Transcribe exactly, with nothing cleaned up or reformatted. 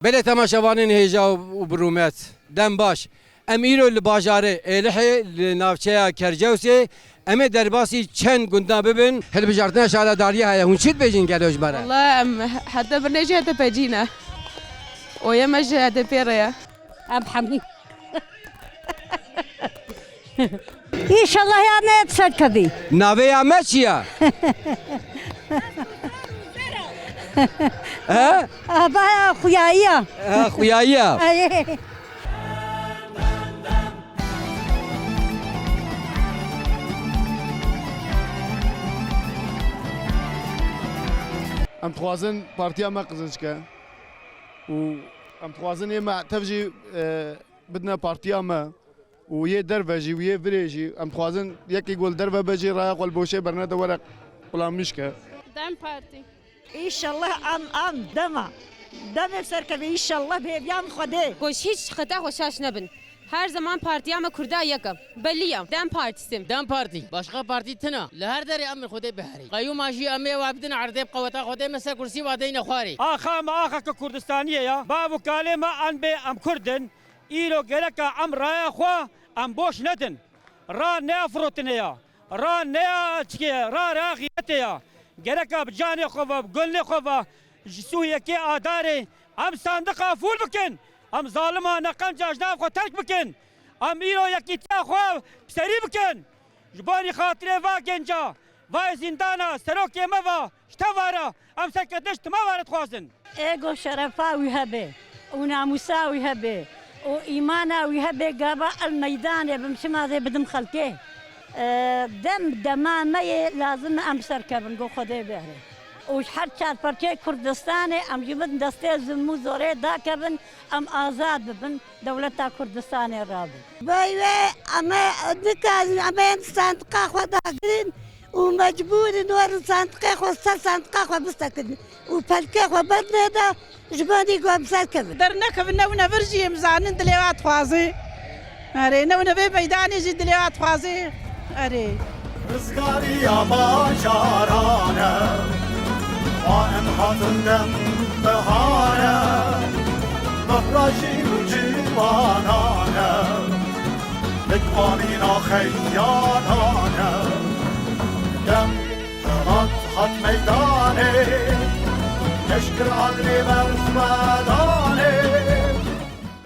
Belê temaşevanên hêja û bi rûmet, dem baş. Em îro li bajarê Êlihê, li navçeya Kercewsê, em ê derbasî çend gundan bibin. Hilbijartina şaredariyê heye, hûn çi dibêjin gelo ji me re? Wala em heta birnê jî H D P cî ne. Oya me ji H D P re ye. Em hemî. Înşallah ya me bi ser kevî. Navê ya me çi ye? He? Ava xuyayiya. He, xuyayiya. Ay. Em dixwazin partiya me qizinc ke û em dixwazin ê me tev jî, e, bidine partiya me û yê derve jî û yê virê jî em dixwazin yekî ku li derve be jî raya xwe li boşê bernede were qulamîş ke. Dem Partî. Înşallah em, em dema. Demê ser keve înşallah bi hêviya min Xwedê. Ku ji hîç xeta xwe şaş nebin. Her zaman partiya me Kurda yek e. Belî ye. Dem Partisi. Dem Partî. Başqa partî tune. Li her derê em li Xwedê biherî. Qeyûma jî em ê wa bidin erdê bi qeweta Xwedê me ser kursî wa deyne xwarê. Axa me axa ke Kurdistaniyê ya. Bav û kalê me em bê em Kurd in. Îro gereka em raya xwe em boş nedin. Ra neya firotinê ya. Ra neya çikê ya. Ra, ra xîretê ya. Gereka bi canê xwe ve, bi gulnê xwe ve ji sû yekê Adarê em sandiqa fûl bikin. Em zalimane qenca ji nav xwe terk bikin. Em îro yekîtiya xwe bi serî bikin. Ji bo xatirê va genca, va zîndana, serokê me va, ji teva re, em serkeftin ji tima ve re dixwazin. Ê ku şerefa wî hebe û namûsa wî hebe û îmana wî hebe gava el meydanê bim çima zê bidim xelkê. E, dem dema me yê lazim e em serkevin ku Xwedê bihre. Û ji her çar parçeyê Kurdistanê em ji bin destê zilm û zorê dakevin, em azad bibin. Dewleta Kurdistanê rabin. Vay wê, em ê nikarin, em ê em sandiqa xwe dagirin û mecbûr in werin sandiqê xwe ser sandiqa xwe bisekirin û pelkê xwe bernêde ji bo nî ku em serkevin. Dernekevin, newine vir jî em zanin dilê wa dixwaze. Erê, newine vê meydanê jî dilê wa dixwaze. Erê. Rizgariya bajaran e, xwarin hatin dem bihar e, bexra jîn û ciwanan e, li qanîna xeyalan e. Dem hat, hat meydanê, leşkir adrê berf me da.